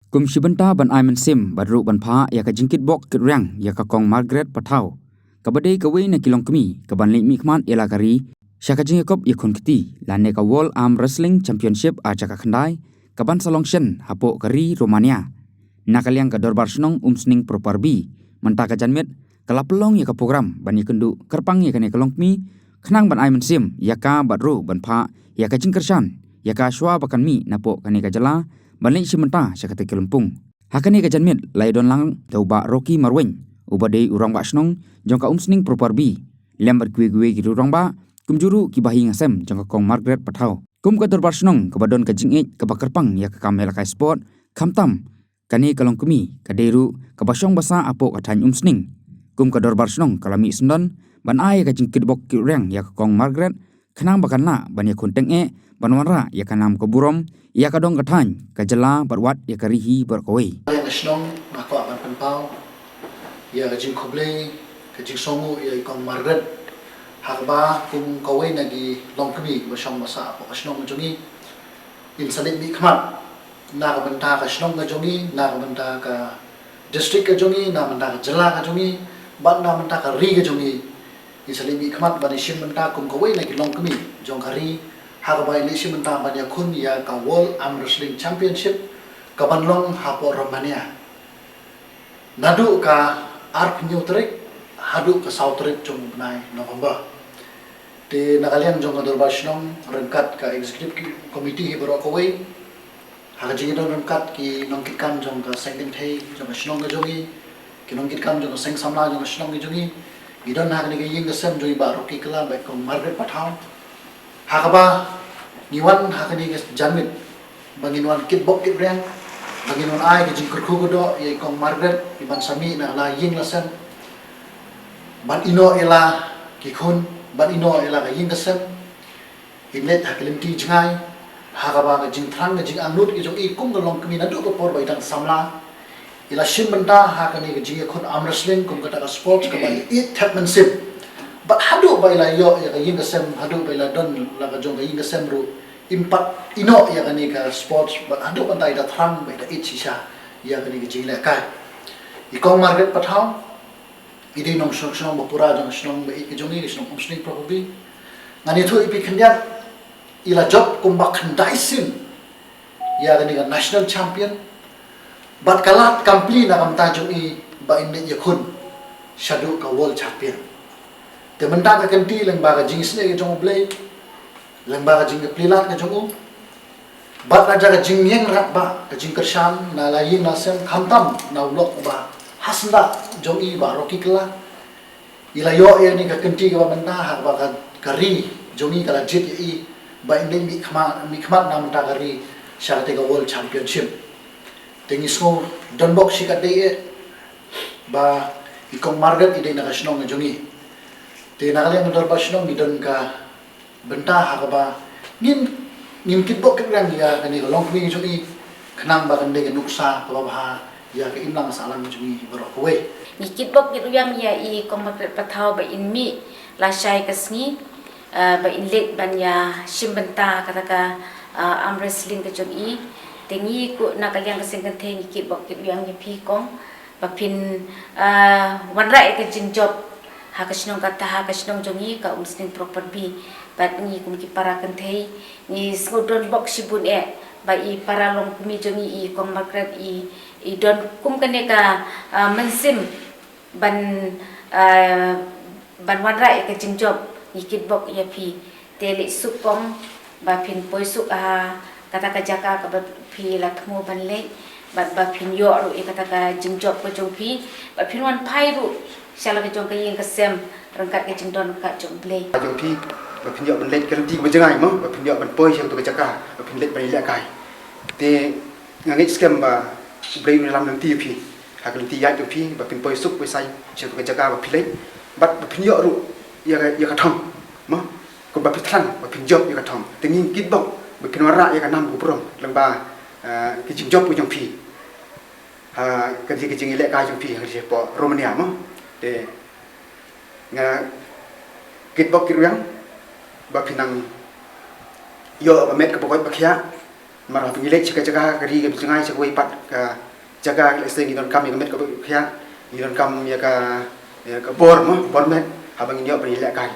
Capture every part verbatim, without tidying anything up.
Kum shi bynta ban ai mynsiem bad ruh ban phah ïa ka jingkitbok kitrwiang ïa ka Kong Margaret Pathaw, kaba dei kawei na ki longkmie kaban leit mihkhmat ïa la ka ri sha ka jingïakop ïakhun kti lane ka World Arm Wrestling Championship ar hajar khyndai, kaban sa long shen hapoh ka ri Romania. Na ka liang ka Dorbar Shnong Umsning Property, mynta ka janmiet ka la pynlong ïa ka program ban ïakynduh kyrpang ïa kane ka longkmie, khnang ban ai mynsiem ïa ka bad ruh ban phah ïa ka jingkyrshan ïa ka shuwa ba kan mih napoh kane ka jylla ban leit shim bynta sha kata ka lympung. Ha kane ka janmiet la ïadon lang da u Bah Rocky Marwein, uba dei u Rangbah Shnong jong ka Umsning Property, lem bad kiwei kiwei ki rangbah, kumjuh ruh ki bahaïing hasem jong ka Kong Margaret Pathaw. Kum ka Dorbar Shnong kaba don ka jingïeit kaba kyrpang ïa ka kam ïalehkai sport, khamtam kane ka longkmie ka dei ruh kaba shong ba sah hapoh ka thaiñ Umsning. Kum ka Dorbar Shnong ka la mih syndon ban ai ïa ka jingkitbok kitrwiang ïa ka Kong Margaret, khnang ba kan lah ban ïakhun tyngeh ban wanrah ïa ka nam ka burom ïa ka dong ka thaiñ, ka jylla bad wat ïa ka ri hi baroh kawei. Ïa ka shnong nga kwah ban pynpaw ïa ka jingkhublei, ka jingsngewnguh ïa i Kong Margaret, ha kaba kum kawei na ki longkmie ba shong ba sah hapoh ka shnong jong ngi, in sa leit mihkhmat na ka bynta ka shnong ka jong ngi, na ka bynta ka district ka jong ngi, na bynta ka jylla ka jong ngi, bad na bynta ka ri ka jong ngi. In sa leit mihkhmat ban ïashim bynta kum kawei na ki longkmie jong ka ri, ha kaba in leit shim bynta ban ïakhun ïa ka World Arm Wrestling Championship kaban long hapoh Romania, naduh ka arphew hynñiew tarik haduh ka saw tarik jong u bnai November. Te na ka liang jong ka Dorbar Shnong ryngkat ka Executive Committee hi baroh kawei, ha ka jingïadon ryngkat ki nongkitkam jong ka seng kynthei jong ka shnong ka jong ngi, ki nongkitkam jong ka seng samla jong ka shnong ka jong ngi, ngi don ha kane ka ïing ka sem jong i Bah Rocky Kylla bad i Kong Margaret Pathaw, ha kaba ngi wan ha kane ka janmiet ba ngin wan kitbok kitrwiang, ba ngin wan ai ka jingkyrkhu kyrdoh ïa i Kong Margaret, i ban sa mih na la ïing la sem, ban ïehnoh ïa la ki khun, ban ïehnoh ïa la ka ïing ka sem, in leit ha ka lynti jngai, ha kaba ka jingthrang ka jingangnud ka jong i kum ka longkmie naduh ka por ba i dang samla, i la shim bynta ha kane ka jingïakhun arm wrestling kum kata ka sports kaba i ïeit thep mynsiem. Bad haduh ba i la ïoh ïa ka ïing ka sem, haduh ba i la don la ka jong ka ïing ka sem ruh, im pat ïehnoh ïa kane ka sports, bad haduh mynta i da thrang bad i da ïeit shisha ïa kane ka jinglehkai. I Kong Margaret Pathaw i dei nongshong shnong ba pura jong ka shnong ba ïeit ka jong ngi, ka shnong Umsning Property. Ngan ïathuh ïa phi khyndiat, i la jop kumba khyndai sien ïa kane ka national champion, bad ka lad kam plie na ka bynta jong i ba in leit ïakhun shaduh ka world champion. Te mynta ka kynti lyngba ka jingisynei ka jong U Blei, lyngba ka jingïaplie lad ka jong u, bad ka jaka jingïeng rat ba ka jingkyrshan na la ïing la sem, khamtam na u lok ba hasyndah jong i Bah Rocky Kylla, i la ïoh ïa kane ka kynti kaba mynta ha kaba ka, ka ri jong i ka la jied ïa i ba in leit mihkhmat, mihkhmat na bynta ka ri sha kata ka World Championship. Te ngi sngew donbok shikatdei eh ba i Kong Margaret i dei na ka shnong ka jong i. Te na ka liang ka Dorbar Shnong ngi don ka bynta ha kaba ngin, ngin kitbok kitrwiang ïa kane ka longkmie jong i, khnang ba kan dei ka nuksa kaba bha ïa ka imlang sahlang jong i baroh kawei. Ngi kitbok kitrwiang ïa i Kong Margaret Pathaw ba in mih lashai ka sngi, eh, ba in leit ban ïashim bynta kata ka, eh, arm wrestling ka jong i. Te ngi ruh na ka liang ka seng kynthei ngi kitbok kitrwiang ïa phi Kong, ba phin, ah, wanrah ïa ka jingjop ha ka shnong kata, ha ka shnong jong i ka Umsning Property. Bad ngi kum ki para kynthei ngi sngew donbok shibun eh ba i para longkmie jong i, i Kong Margaret i, i don kum kane ka, ah, mynsiem ban, ah, ban wanrah ïa ka jingjop. Ngi kitbok ïa phi. Te leit suk Kong, ba phin poi suk ha kata ka jaka kaba phi la thmu ban leit, bad ba phin ïoh ruh ïa kata ka jingjop ka jong phi, ba phin wan phai ruh sha la ka jong ka ïing ka sem ryngkat ka jingdon ka jong U Blei. Ka jong phi, ba phin ïoh ban leit ka lynti kaba jngai mo, ba phin ïoh ban poi sha kata ka jaka ba phin leit ban ïalehkai. Te nga ngeit skhem ba U Blei un ïalam lynti ïa phi ha ka lynti ïaid jong phi, ba phin poi suk poi sai sha kata ka jaka ba phi leit, bad ba phin ïoh ruh ïa ka, ïa ka thong mo. Kumba phi thrang ba phin jop ïa ka thong, te ngi kitbok ba phin wanrah ïa ka nam ka burom lyngba, eh, ka jingjop ka jong phi ha ka jing, ka jingïalehkai jong phi ha ka jingïapoh Romania mo. Te nga kitbok kitrwiang ba phin nang ïoh ba met kaba koit ba khiah, Namar haba ngi leit sha ka jaka ka ri kaba jngai sha kawei pat ka jaka, lehse ngi donkam ïa ka met kaba khiah, ngi donkam ïa ka, ïa ka bor mo, bor met, haba ngin ïoh ban ïalehkai.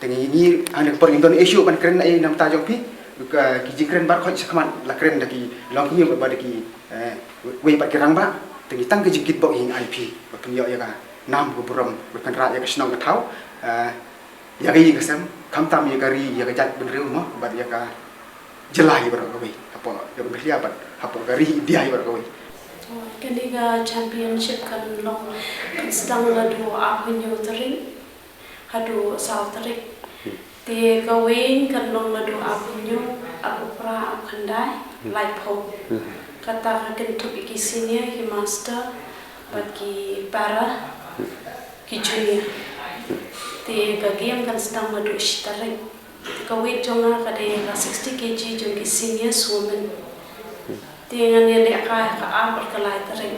Te ngi, ngi, ha kane ka por ngim don issue ban kren ei na bynta jong phi. Ka, ki jingkren baroh shakhmat la kren da ki longkmie bad da ki, eh, wei pat ki rangbah. Te ngi tang ka jingkitbok ïa ngi, ai phi, ba phin ïoh ïa ka nam ka burom, ba phin rah ïa ka shnong ka thaw, eh, ïa ka ïing ka sem, khamtam ïa ka ri, ïa ka jaitbynriew mo, bad ïa ka jylla hi baroh kawei, hapoh Meghalaya bad hapoh ka ri India hi baroh kawei. Kane ka championship kan long, kan sdang naduh arphew hynñiew tarik haduh saw tarik. Te kawei kan long naduh arphew hynñiew, arphew phra, arphew khyndai, laiphew. Kata ka kynthup ïa ki senior, ki master, bad ki para, ki junior. Te ka game kan sdang naduh shi tarik. Te ka weight jong nga ka dei ka sixty K G jong ki senior women. Te ngan ïalehkai ka ar bad ka lai tarik.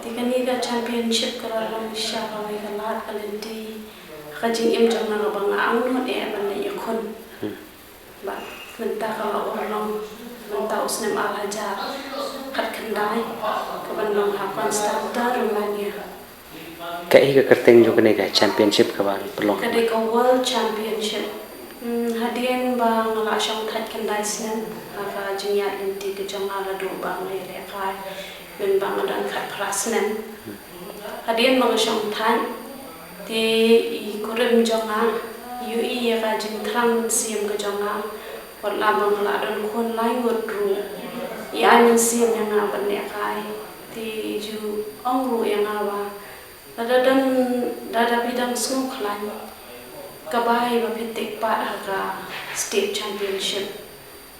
Te kane ka championship ka la long shisha kawei ka lad ka lynti ka jingim jong nga kaba nga angnud eh ban leit ïakhun. Bad mynta ka la urlong mynta u snem ar hajar khatkhyndai, kaban long ha Constanta, Romania. Kaei ka kyrteng jong kane ka championship kaba pynlong? Ka dei ka World Championship. Hmm, hadien ba nga la shong thait khyndai snem ha ka jingïaid lynti ka jong nga naduh ba nga ïalehkai mynba nga don khatphra snem. Hadien ba nga shong thait, te i kurim jong nga i ïohi ïa ka jingthrang mynsiem ka jong nga. Wat la ba nga la don khun lai ngut ruh, i ai mynsiem ïa nga ban lehkai. Te i ju ong ruh ïa nga ba lada don, lada phi dang sngewkhlaiñ, ka bai ba phi take part ha ka state championship.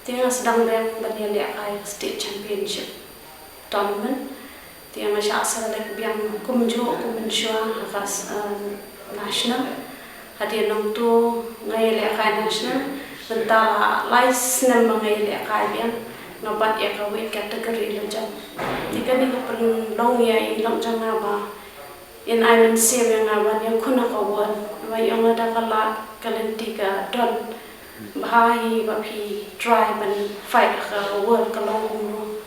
Te nga sdang biang ban ïalehkai state championship tournament. Te nga shah select biang kumjuh kum mynshuwa ha ka s-, eh, national. Hadien nangta nga ïalehkai national, mynta la lai snem ba nga ïalehkai biang, nga bat ïa ka weight category la jong. Te kane ka pynlong ïa i lok jong nga ba in ai mynsiem ïa nga ban ïakhun ha ka world. Ba ïoh nga da ka lad ka lynti ka don bha hi ba phi try ban fight ha ka world ka long kumno.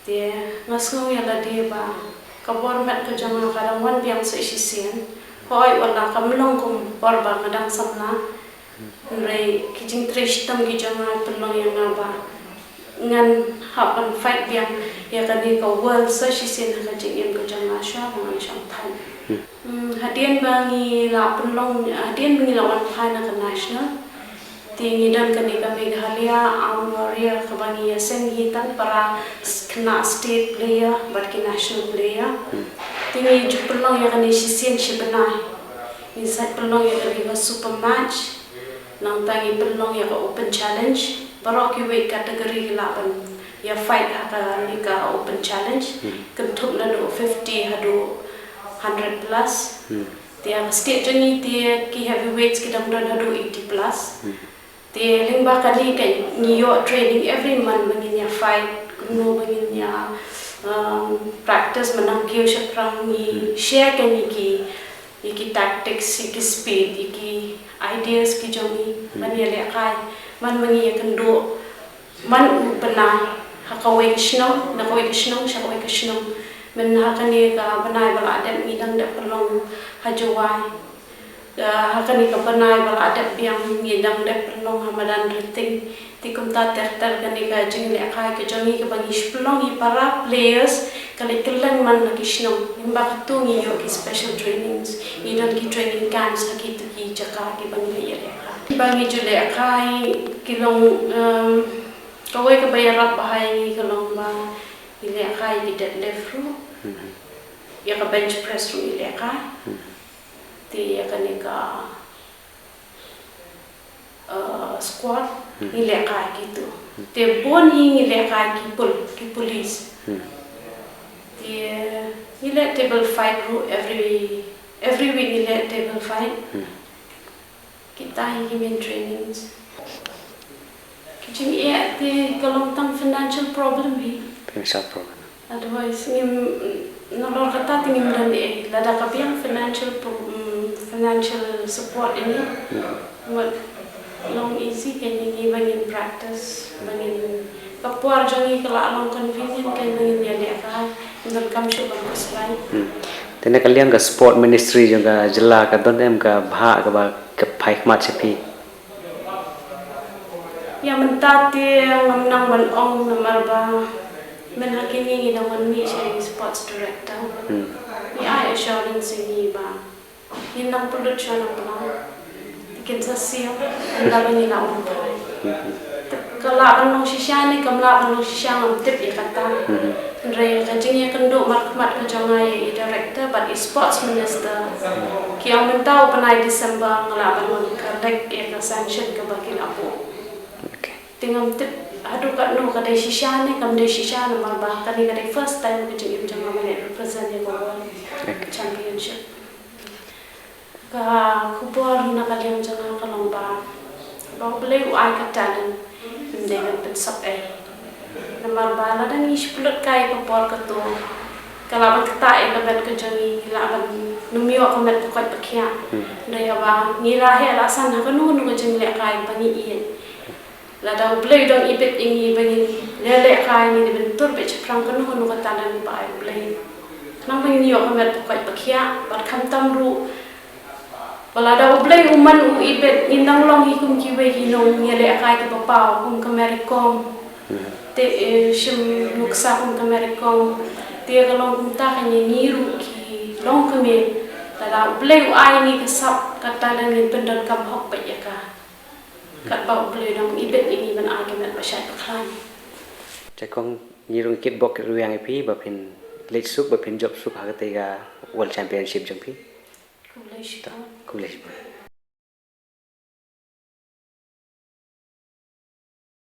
Te nga sngew ïa lade ba ka bor met ka jong nga ka dang wan biang sa shisien. Hooid, wat la kam long kum por ba nga dang samla, hynrei ki jingtrei shitom ki jong nga pynlong ïa nga ba ngan hap ban fight biang ïa kane ka world sa shisien ha ka jingim ka jong nga shuwa ba ngan shong thait. Hmm, hadien ba ngi la pynlong, hadien ba ngi la wan phai na ka national, te ngi don kane ka Meghalaya Arm Warrior kaba ngi ïaseng hi tang para s-, khynnah state player bad ki national player. Te ngi ju pynlong ïa kane shisien shi bnai. Ngi sa pynlong ïa kane ka super match. Nangta ngi pynlong ïa ka open challenge. Baroh ki weight category ki lah ban ïa fight ha kane ka open challenge. Kynthup naduh fifty haduh hundred plus. Te ha ka state jong ngi te ki heavyweights ki dang don haduh eighty plus. Te lyngba kane ka ngi ïoh training every month ba ngin ïa fight, kumno ba ngin ïa, um, practice, mynta kiew shaphrang ngi share kane ki, ïa ki tactics, ïa ki speed, ïa ki ideas ki jong ngi ban ïalehkai, ban ba ngi ïakynduh man u bnai ha kawei ka shnong na kawei ka shnong sha kawei ka shnong. Mynta ha kane ka bnai ba la dep ngi dang dep pynlong ha Jowai. Ah, ha kane ka bnai ba la dep biang ngi dang dep pynlong ha madan Rating. Te kumta ter ter kane ka jinglehkai ka jong ngi kaba ngi shu pynlong ïa para players ka leit kylleng man la ki shnong. Lyngba katu ngi ïoh ki special trainings, ngi don ki training camps ha kitu ki jaka kiba ngi leit ïalehkai. Ba ngi ju lehkai ki long, um, kawei kaba ïarap bha ïa ngi ka long ba ngi lehkai ki deadlift ruh. Ïa ka bench press ruh ngi lehkai. Te ïa kane ka, uh, squat ngi lehkai kitu. Te bun hi ngi lehkai ki pull, ki pulleys. Te ngi leh table fight ruh every, every week ngi leh table fight. Kita hi ki main trainings. Ki jingeh te ka long tang financial problem hi. Financial problem. Otherwise ngim, nalor kata te ngim don ei. Lada ka biang financial pro-, mm, financial support ïa ngi, wat long easy kein ïa ngi ba ngin practice, ba ngin Ka por jong ngi ka la long convenient ka ngi ïa leh ka, ngin kam shuh ban khuslai. Hmm. Te na ka liang ka sport ministry jong ka jylla ka don em ka bhah kaba ka phai khmat sha phi? Ïa mynta te ngam nang ban ong namar ba mynta kine ngi dang wan mih sha sports director. Hmm. Ngi ai assurance ïa ngi ba ngin nang pynlut shuwa na pynlong. Kin sa siew ynda ba ngi la wan phai. Hmm. Ka lah ban long shisha ne kam lah ban long shisha ngam tip ïa kata. Hmm. Hynrei ka jingïakynduh markhmat ka jong nga ïa i director bad i sports minister, ki ong mynta u bnai December nga lah ban wan collect ïa ka sanction kaba ki la buh. Okay. Te ngam tip haduh katno ka dei shisha ne kam dei shisha namar ba kane ka dei first time ka jingim jong nga ban leit represent ïa ka World, okay, Championship. Ka khubor na ka liang jong nga ka long ba, ba U Blei u ai ka talent, ym dei ban pynsop ei. Namar ba lada ngi shu pynlut kai ka por katu, ka lah ban ktah ïa ka met ka jong ngi, ngi lah ban nym ïoh ka met ba koit ba khiah. Hmm. Hynrei haba ngi la heh la san ha kano kano ka jinglehkai ba ngi ïeit, lada U Blei u dang ibit ïa ngi ba ngin leh lehkai, ngi dei ban tur beit shaphrang kano kano ka talent ba ai U Blei, khnang ba ngin ïoh ka met ba koit ba khiah. Bad khamtam ruh ba lada U Blei u man u ibit, ngin dang long hi kum kiwei ki nongïalehkai kiba paw kum ka Mary Kom, te, eh, shim nuksa kum ka Mary Kom. Te ka long kumta ka ngi, ngi ruh ki longkmie, lada U Blei u ai ngi ka sap ka talent, ngin pyndonkam hok beit ïa ka. Katba U Blei u dang ibit ïa ngi ban ai ka met ba shait ba khlaiñ. Te kong, ngi ruh ngi kitbok kitrwiang ïa phi ba phin leit suk, ba phin jop suk ha katei ka World Championship jong phi. Khublei shibun. Khublei shibun.